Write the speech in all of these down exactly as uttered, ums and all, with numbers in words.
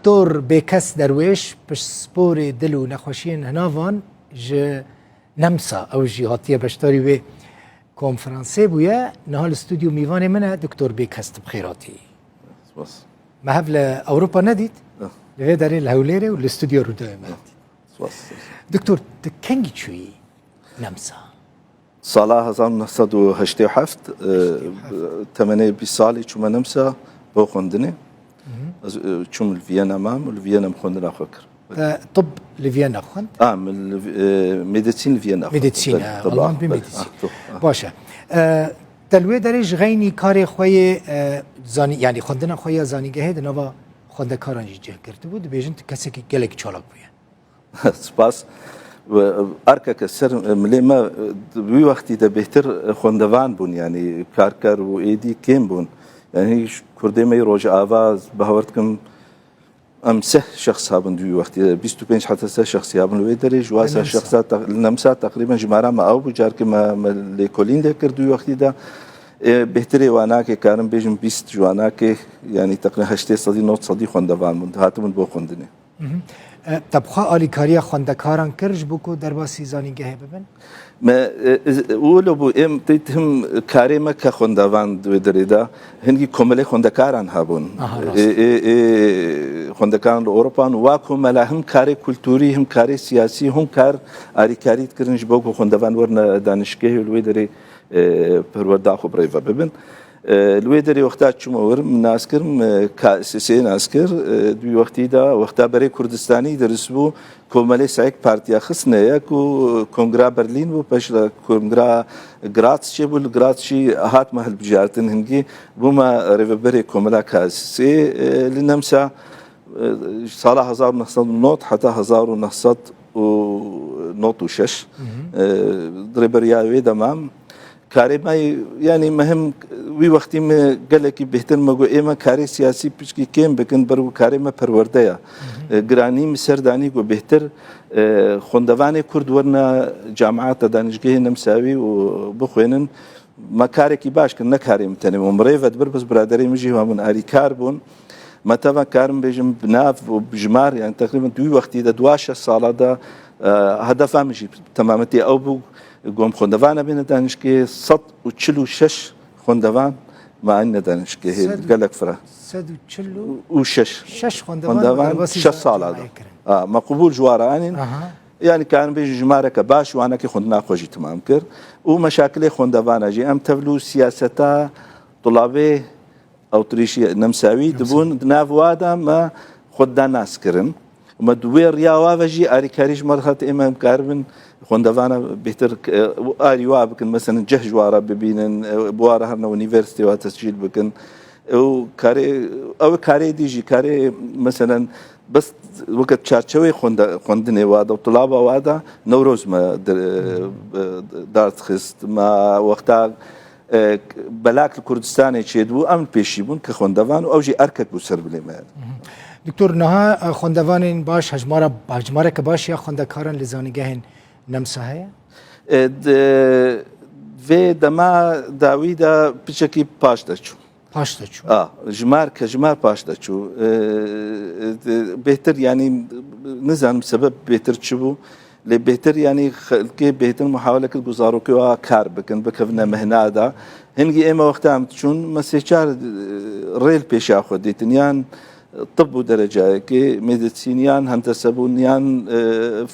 Doktor Bêkes Derwêş, piştsporê dil û nexweşiyên hinavan ji Nemsa, ew jî hatiye beşdarî wê konferansê bûye. Niha li stûdyo mîvanê min e, Doktor Bêkes, tu bi xêr hatî. Spas. Me hev li Ewropa nedît. Ah. Li vê derê li Hewlêrê û li stûdyo Rûdawê me dît. Spas. Doktor, tu kengî çûyî Nemsa? Sala hezar û neh sed û heştê û heft, e, temenê bîst salî çûme Nemsa bo xwendinê. Ez, e, çûm li Viyana mam û li Viyana min xwendina xwe kir. Te tib li Viyana xwend? A, min li, e, medîsîn li Viyana xwend. Medîsîn, Belê, e, tiba, Alman bî belê. Medîsîn. Ah, tu, ah. Baş e. E, te li wê derê ji xeynî karê xwe yê, e, zanî-, yanî xwendina xwe ya zanîngehê di nava xwendekaran jî cih girtibû. Dibêjin tu kesekî gelekî çalak bûye. Spas. Ve erkeke ser milê me, e, wî wextî de bêhtir, e, xwendevan bûn, yanî karker û êdî kêm bûn. Yanî hîç kurdê me yê Rojava, ez bawer dikim, em seh şexs habin di wî wextî de, bîst û pênc heta seh şexsî habin li wê derê, ji wa seh şexsa teq-, li Nemsa teqrîben jimara me ew bû, carkê me, me lêkolîn lê kir di wî wextî de. E, bêhtirê wanakê karim bêjim bîst ji wanakê, yanî teqrîben heştê sedî, nod sedî xwendevan bûn, hatibûn bo xwendinê. Mhm. E, te bi xwe alîkariya xwendekaran kir ji bo ku derbasî zanîngehê bibin? Me, e, e, wilo bû, em tê tim karê me ke xwendevan di wê derê de, hingî komelê xwendekaran hebûn. Aha, rast. E, e, e, xwendekaran li Ewropa û wa komela him karê kulturî, him karê siyasî, him kar alîkarî dikirin ji bo ku xwendevan werine danişgehê û li wê derê, e, perwerda xwe bi rê ve bibin. E, li wê derê wexta çûme wir, min nas kir, min K S S'ê nas kir. E, di wî wextî de wexta berê Kurdistanî dirist bû, komelê SAYEK partiya xistine ye ku kongra Berlîn bû, pêş de kongra Graz çêbû, li Graz jî hatme hilbijartin hingî, bûme rêveberê komela K S S'ê, e, li Nemsa. E, sala hezar û neh sed û nod heta hezar û neh sed û nod û şeş, e, di rêberiya wê de mam. Karê me, yanî me him wî wextî me gelekî bêhtir me got, ê me karê siyasî piçkî kêm bikin, ber ku karê me perwerde ye. E, giranî min ser danî got bêhtir, e, xwendevanê Kurd werine camiata danişgehê Nemsawî û bixwênin. Me karekî baş kir, ne karê min tenê bû. Min rê vedibir, bes biraderê min jî hebûn, alîkar bûn. Me teva karim bêjim, bi nav û bi jimar, yani teqrîben di wî wextî de, di wa şeş sala de, e, hedefa min jî temametî ew bû, gom xwendevana bêne danişgehê, sed û çil û şeş xwendevan me anîne danişgehê, Sed û gelek fira. Sed û çil û şeş. Şeş xwendevan Xwendevan derbasî şeş za-, sala de. Cemaê kirin. Ha, me qubûl ji wa re anîn. Aha. Yani karin bêjin jimareke baş wanekê xwendina xwe jî temam kir. Û meşakilê xwendevana jî em tevlû siyaseta tulabê ew tirîşî nemsawî Nemsawî. Dibûn di nav wa de me xwe da nas kirin. Me di wê riya wa ve jî arîkarî ji me re hat ê me em karibin xwendevana bêhtir, e, arî wa bikin, meselen cih ji wa re bibînin, e, bi wa re herine unîversîtê wa tescîl bikin. Ew karê, ew karê dî jî, karê, meselen, bes weke çarçewê xwende-, xwendinê wa da, tulaba wa da, Newroz me dir-, e, dar dixist. Me wexta, e, belak li Kurdistanê çêdibû, em li pêşî bûn ke xwendevan û ew jî erkek bû ser bilê me. Doktor, niha, e, xwendevanên baş, hejmara, hejmareke baş ya xwendekaran li zanîngehên Nemsa heye? E, di vê dema dawî de piçekî paş de çû. Paş de çû. A, jimar, ke jimar paş de çû. E, e, bêhtir, yanî, nizanim sebeb bêhtir çi bû. Lê bêhtir, yanî, xelkê bêhtir muhawele kir ku zarokê wa kar bikin, bikevine mehna de. Hingî ê me wexta em diçûn, me sê çar, e, rê li pêşiya xwe dîtin. Yan tib bû derecayekê, medîsîn yan hendese bûn, yan, e,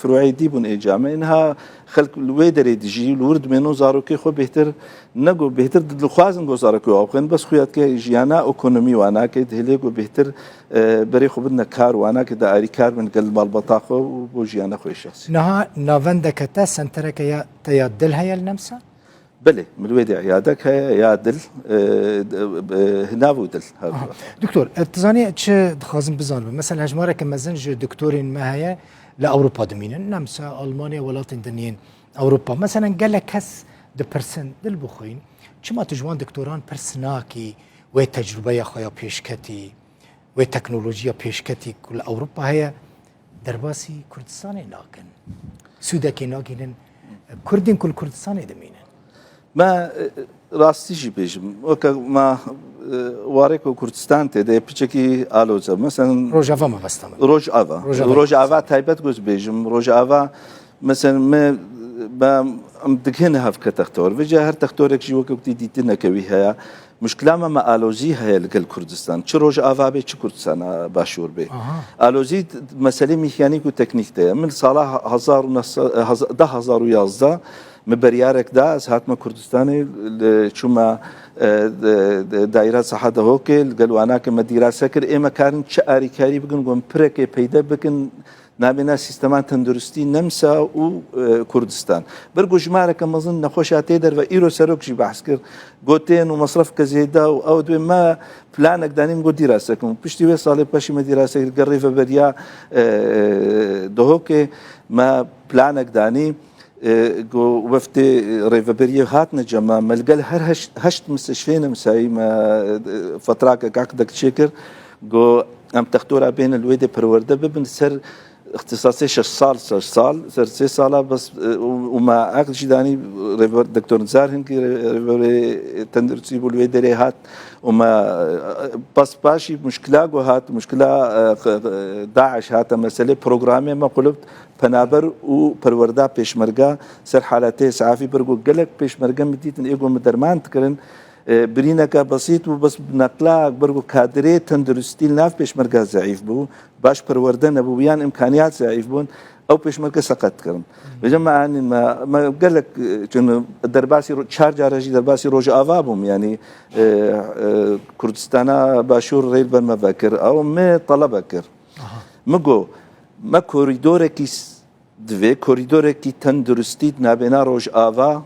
firoyê dî bûn ê camê. Niha xelk li wê derê dijî, li wir dimênin û zarokê xwe bêhtir, ne ku bêhtir di-, dixwazin ku zarokê wan bixwînin, bes xuya dike jiyana ekonomî wan nake, dihêlê ku bêhtir, e, berê xwe bidine kar wan nake, de arîkar bin gel malbata xwe û bo jiyana xwe yê şexsî. Niha navendeke te, sentereke ya te ya dil heye li Nemsa? Belê, min wê de îyadek heye, ya dil, e, e, nav û dil her Aha. du. Doktor, e, tu zanî çi dixwazim bizanim? Mesela hejmareke mezin ji doktorên me heye li Ewropa dimînin. Nemsa, Almanya, welatên din yên Ewropa. Mesela gelek kes dipirsin, dil bixwîn. Çima tu ji wan doktoran pirs nakî, wê tecrûbeya xwe ya pêşketî, wê teknolojiya pêşketî ku li Ewropa heye, derbasî Kurdistanê nakin? Sûdekê nagihînin Kurdên ku li Kurdistanê dimînin? Me, e, rastî jî bêjim, weke me e, warê ku Kurdistan tê de piçekî aloz e. Mesela Rojava mebesta min. Rojava. Rojava Rojava Kurdistan. Taybet ku ez bêjim. Rojava, mesela me, me, em digihîne hevke textor. Vêca her textorek jî weke wekî dîtineke wî heye. Muşkila me, me alozî heye li gel Kurdistan. Çi Rojava bê, çi Kurdistana Başûr bê. Aha. Alozî t-, meselê mîhyanîk û teknîk de ye. Min sala hezar û neh sed, heza-, du hezar û yazdeh me beriyarek da, ez hatime Kurdistanê, li, çûme, e, de, de, daîra Seha Dehokê, li gel wana ke me dîrase kir, ê me karin çi arîkarî bikin, gon pireke peyde bikin, nabêna sîstema tenduristî Nemsa û, e, Kurdistan. Bir ku jimareke mezin nexweşa tê derve, îro serok jî behs kir, gotên û mesrefke zêde û ew dibê me planek danî, min got dîrase kim. Piştî wê salê paşî me dîrase kir, gel rêveberiya, e, Dehokê me planek danî. E, ku weftê rêveberiyê hatine cem me, me li gel her heşt, heşt mistişfê Nemsayî me, e, fetrake kakdek çêkir, ku em textora bêne li wê de perwerde bibin ser îxtisasê şeş sal, şeş sal, ser sê sala bes, e, û, û me aqd jî danî rêver Doktor Nizar Hingî rê-, rêverê tenduristî bû li wê derê hat û me, e, bes paşî muşkila ku hat, muşkila, e, q-, q-, DAIŞ hate meselê, programê me qulip penaber û perwerda pêşmerga ser haletê saefî bir ku gelek pêşmerge min dîtin ê ku min derman dikirin, e, birîneke besît bû, bes neqla bir ku kadirê tenduristî li nav pêşmerga zeîf bû, baş perwerde nebû, yan imkaniyat zeîf bûn, ew pêşmerge seqet dikirin. Vêca me anîn, me, me gelek, e, çun derbasî ro-, çar care jî derbasî Rojava bûm, yanî, e, e, Kurdistana Başûr rê li ber me vekir, ew me telebe kir. Aha. Min got, me korîdorekî s-, divê korîdorekî tenduristî di nabêna Rojava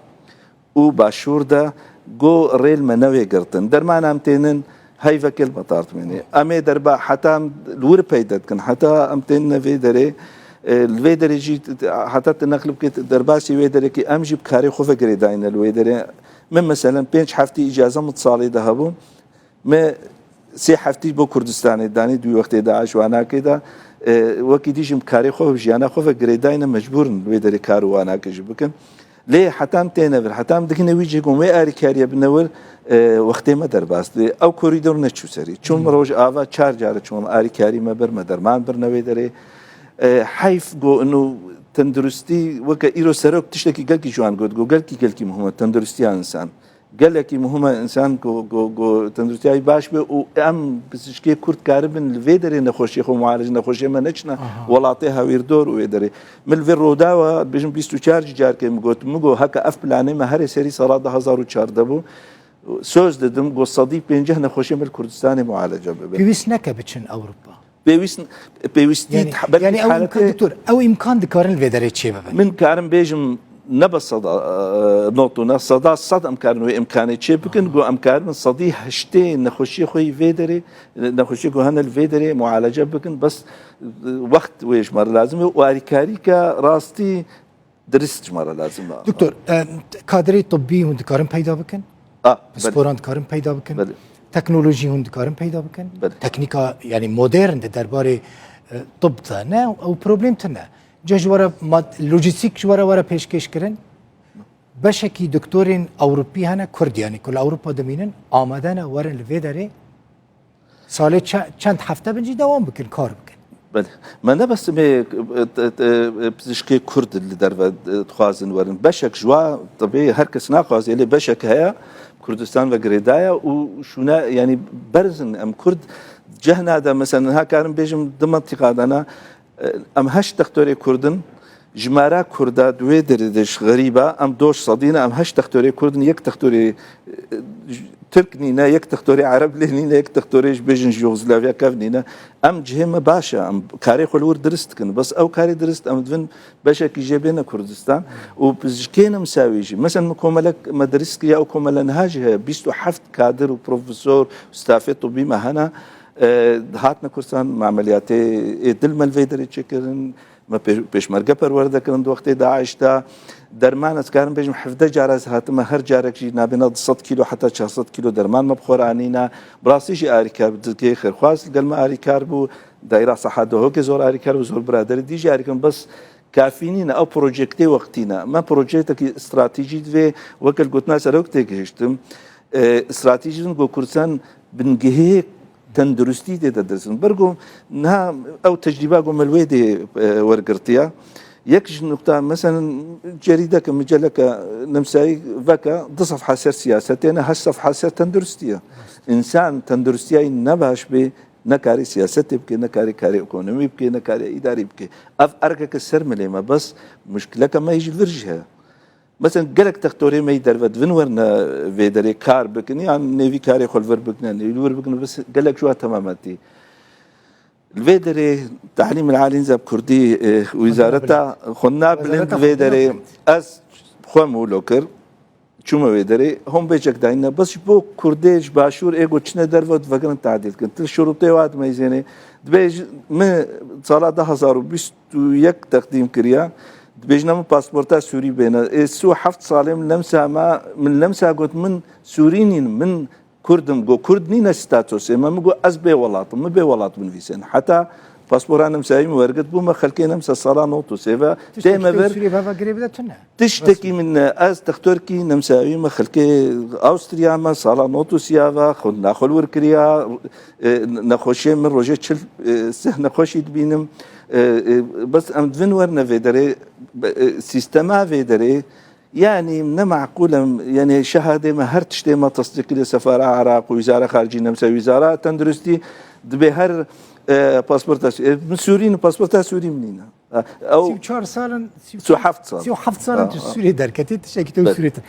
û Başûr de, got rê li me newê girtin. Dermana em tênin heyvekê li me tart mînê. Em ê derba heta em li wir peyde dikin, heta em tênin vê derê, e, li vê derê jî t-, t-, heta tu neql bikê derbasî wê derekî em jî bi karê xwe ve girêdayî ne li wê derê. Min meselen pênc heftî îcaze min di salê de hebû. Me sê heftî bo Kurdistanê danî, dû wextê DAIŞ wanakê de, e, wekî dî jî em karê xwe ve, jiyana xwe ve girêdayne, mecbûr in wê derê kar û wanakê jî bikin. Lê heta em têne vir, heta em digihine wî cihê ku em wê alîkariyê bine wir, e, wextê me derbas dibê. Ew korîdor neçû serî. Çûm Hmm. Rojava çar care çûm, alîkarî me bir, me derman birine wê derê. E, heyf ku ino tenduristî weke îro serok tiştekî gelkî ciwan got, got gelkî, gelkî muhim e tenduristiya însan. Gelekî muhim e însan ku, ku, ku tenduristiya wî baş be û em pizîşkê Kurd karibin li vê derê nexweşiyê xwe mualece, nexweşiyê me neçine Aha. welatê hawîrdor û wê derê. Min li vê Rodawa, bêjim bîst û çar jî carkê min got, min got heke ev planê me herê serî sala du hezar û çardeh bû, söz dedim, got sedî pênceh nexweşiyê me li Kurdistanê mualece bibe. Pêwîst neke biçin Ewropa. Pêwîst, pêwîstî Yani, belkî yani ew haletê imkan, doktor, ew imkan dikarin li vê derê çê bibin. Min karim bêjim ne bes seda, e, not û ne, seda sed em karin wê imkanê çê bikin, Aha. ku em karin sedî heştê nexweşiyê xwe yî vê derê, nexweşiyê ku hene li vê derê mualece bikin, bes, e, wext wê ji me re lazim e û alîkarîka rastî dirist ji me re lazim e. Doktor, e, kadirê tibbî hûn dikarin peyda bikin? A, belê. Pisporan dikarin peyda bikin? Belê. Teknolojî hûn dikarin peyda bikin? Belê. Teknîka, yani modern di derbarê, e, tibb de ne, ew problem tune. Ca ji we re mad-, lojîstîk ji we re were pêşkêş kirin? Beşekî doktorên Ewropî hene, Kurd yani, ku li Ewropa dimînin, amade ne werin li vê derê salê çe-, çend hefte bin jî dewam bikin, kar bikin. Belê. Me ne bes me, e, e, e, pizîşkê Kurd li derve, e, dixwazin werin. Beşek ji wa, tabii her kes naxwaze, lê beşek heye Kurdistan ve girêdaye û şûne, yani berzin em Kurd cehna de, mesela, niha karim bêjim di mentiqa de ne, e, em heşt doktorê Kurd in, jimara Kurda di wê derê de ji xerîba, em doş sedî ne, em heşt doktorê Kurd in, yek doktorê, e, Tirk nîne, yek doktorê Ereb lê nîne, yek doktorê ji bêjin ji Yugoslavya kev nîne. Em cihê me baş e, em karê xwe li wir dirist dikin. Bes ew karê dirist em divin beşekî jê bêne Kurdistan. Û pizîşkên em sawî jî. Mesela min komelek me dirist kiriye, ew komele niha jî heye. Bîst û heft kadir û profesor û stafê tibbî me hene. E, hatine Kurdistan, me emeliyatê ê dil me li vê derê çêkirin. Me pê-, pêşmerge perwerde kirin di wextê DAIŞ de. Derman, ez karim bêjim, hevdeh cara ez hatime, her carek jî nabêna du sed kîlo heta çar sed kîlo derman me bi xwe re anîne. Bi rastî jî alîkar bû, dikê xêrxwaz li gel me alîkar bû. Daîra Seha Dehokê zor alîkar bû, zor biraderî dî jî alîkar bû. Bes kafî nîne, ew projektê wextî ne. Me projektekî stratejî divê, weke li gotina serok têgihiştim. E, stratejî din ku Kurdistan bingehê tenduristî tê de dirsin. Ber ku niha ew tecrîba ku me li wê dê, e, wergirtiya. Yek ji nukta, meselen, cerîdeke, miceleke, nimsayî veke, du sefha ser siyasetê ne, heşt sefha ser tenduristî ye. Însan tenduristiya wî ne baş bê, ne karê siyasetê bike, ne karê, karê ekonomî bike, ne karê îdarî bike. Ev erkeke ser milê me, bes muşkileke me yî ji vir jî heye. Mesela gelek textorê me yî derve dibin werne vê derê kar bikin, yan nêvî karê xwe li vir bikin, yan nêvî li wir bikin, bes gelek ji wa temametî. Li vê derê tehlîm el alî nizam kurdî, e, wîzareta xwendina bilind, wîzareta li vê xwendina derê bilind. Ez xwe mûlo kir, çûme wê derê, hom bêçek dayîne. Bes ji bo kurdê ji başûr ê ku çine derve divekirin tadîl kin. Til şurûtê wa dimeyzênê. Dibê ji, min sala du hazar û bîst û yek teqdîm kiriya. Dibêjine min pasporta Sûrî bêne. Ê sî û heft salê min lemsa ma, min lemsa got min Sûrî nîn, min Kurd im. Got Kurd nîne statosê me. Min got ez bê welat im. Min bê welat binivîsên. Heta paspora nemsayî min wergirt bû me xelkê nemsa sala nod û sê ve. Tiştekî tê me te vir. Sûrî veva girê bide tune. Tiştekî min ne. Ez textorkî nemsayî me xelkê Awstriya me sala nod û sê ve xwendina xwe li wir kiriya. E, nexweşiyê min rojê çil, e, sih nexweşî dibînim. E, e, bes em divin werne vê derê, be-, e, sîstema vê derê, yanî ne meqûl em, yanî şehadê me her tiştê me tesdîq kiriye sefara Iraq û wîzara xaricî, nemse wîzara tenduristî, dibê her, e, pasporta, e, min Sûrî ne, pasporta Sûrî min nîne. Ha, ew Sî û çar sal in, sî û çar, sî û heft sal. Sî û heft sal in Ha, tu ha. Sûriyê derketî, tiştekî te Belê. Sûriyê te.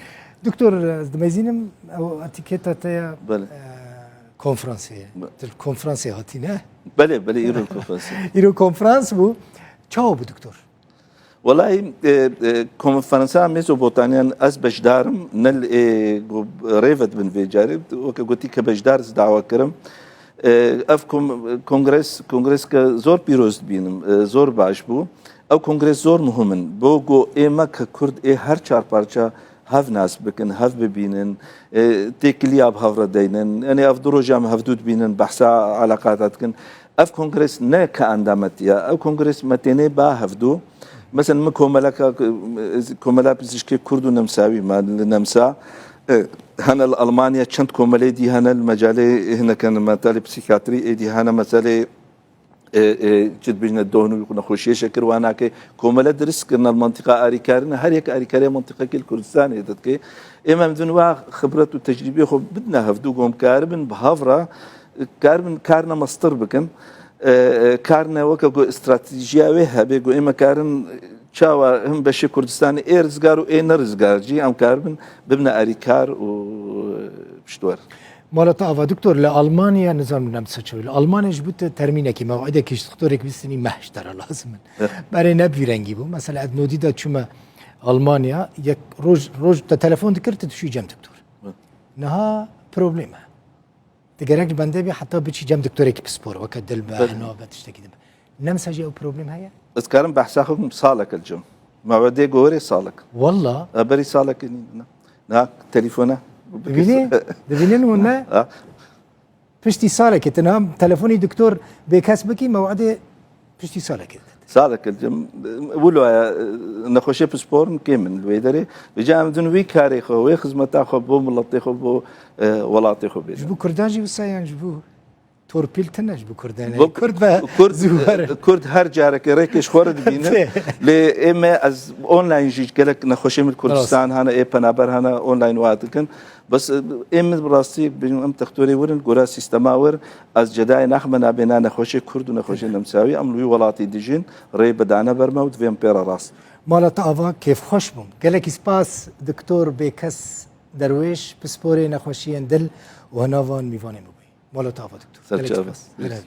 Doktor, ez dimezînim, ew etîketa te ya, Belê. e, konferansê ye. Be- Tu li konferansê hatî, ne? Belê, belê, îro konferansê. Îro konferans bû. Çawa bû, doktor? Welahî, e, e, konferansa Mezopotamyan ez beşdar im, ne li, e, go-, rê ve dibin vê carê, weke gotî ke beşdar ez dawa kirim. E, ev kom-, kongres, kongreske zor pîroz dibînim, e, zor baş bû. Ew kongres zor muhim in. Bo go ê me ke Kurd ê her çar parça hev nas bikin, hev bibînin, e, têkiliya bi hev re deynin. Yanî ev du roja em hevdû dibînin, behsa eleqata dikin. Ev kongres ne ke endametiya, ev kongres me tênê ba hevdû. Mesela min komeleka, komela pizîşkê Kurd û nemsawî me li nemsa, e, hene li Almanya çend komelê dî hene li mecalê hineke metelê psîkiyatrî, êdî hene meselê, e, e, çi dibêjine dohn û nexweşiyê şekir wana ke komele dirist kirine li mantiqa arîkarine, her yek arîkariya mantiqekê li Kurdistanê didike. Ê me em din wa xibret û tecrîbê xwe bidine hevdû, gom karibin bi hev re, karibin karine mestir bikin. E, e, karine weke ku stratejiya wê hebe, ku ê me karin çawa him beşê Kurdistanê ê rizgar û ê nerizgar jî em karibin bibine arîkar û, e, piştwer. Mala te ava, doktor, li Almanya, nizanim nem se çawa, li Almanya ji bo te termînekî, mew'idekî ji doktorek bistînî meh ji te re lazim in. Eh. Berê ne bi vî rengî bû. Mesela ez nodî de çûme Almanya, yek roj, roj te telefon dikir, tu dişûyî cem doktor. Eh. Niha problem e. Tu gerek li bende bî heta biçî cem doktorekî pispor, weke dil be, Belê. heno be, tiştekî din be. Nemsa jî ew problem heye? Ez karim behsa xwe bikim, salek li cem. Mewedê gorê salek. Walla. E, berî salekê nîne. Na, telefona. Dibînî? Dibînin hûn ne? Ha. Piştî salekê, tu niha telefonî doktor bêkes bikî, mewedê piştî salekê. Salek li cem. Wilo ye, nexweşê pisporin kêm in li wê derê. Vêca em din wî karê xwe, wê xizmeta xwe bo miletê xwe, bo, e, welatê xwe bêne. Ji bo Kurdan jî wisa yan ji bo torpîl tune ji bo Kurdan? Bo Kurd be Kurd, zû were. Kurd her careke rêkê ji xwe re dibîne. Lê ê me ez online jî gelek nexweşê min li Kurdistan hene, ê penaber hene online wa dikin. Bes, e, ê min bi rastî bêjim em textorê wir in, gora sîstema wir, ez cedayê naxime nabêna nexweşê Kurd û nexweşê nemsawî, em li wî welatî dijîn, rê bidane ber me û divê em pê re rast. Mala te ava, kêfxweş bûm. Gelekî spas, Doktor Bêkes Derwêş, pisporê nexweşiyên dil û hena van mîvanê min bûyî. Mala te ava, doktor. Gelek Serçe spas. Helal.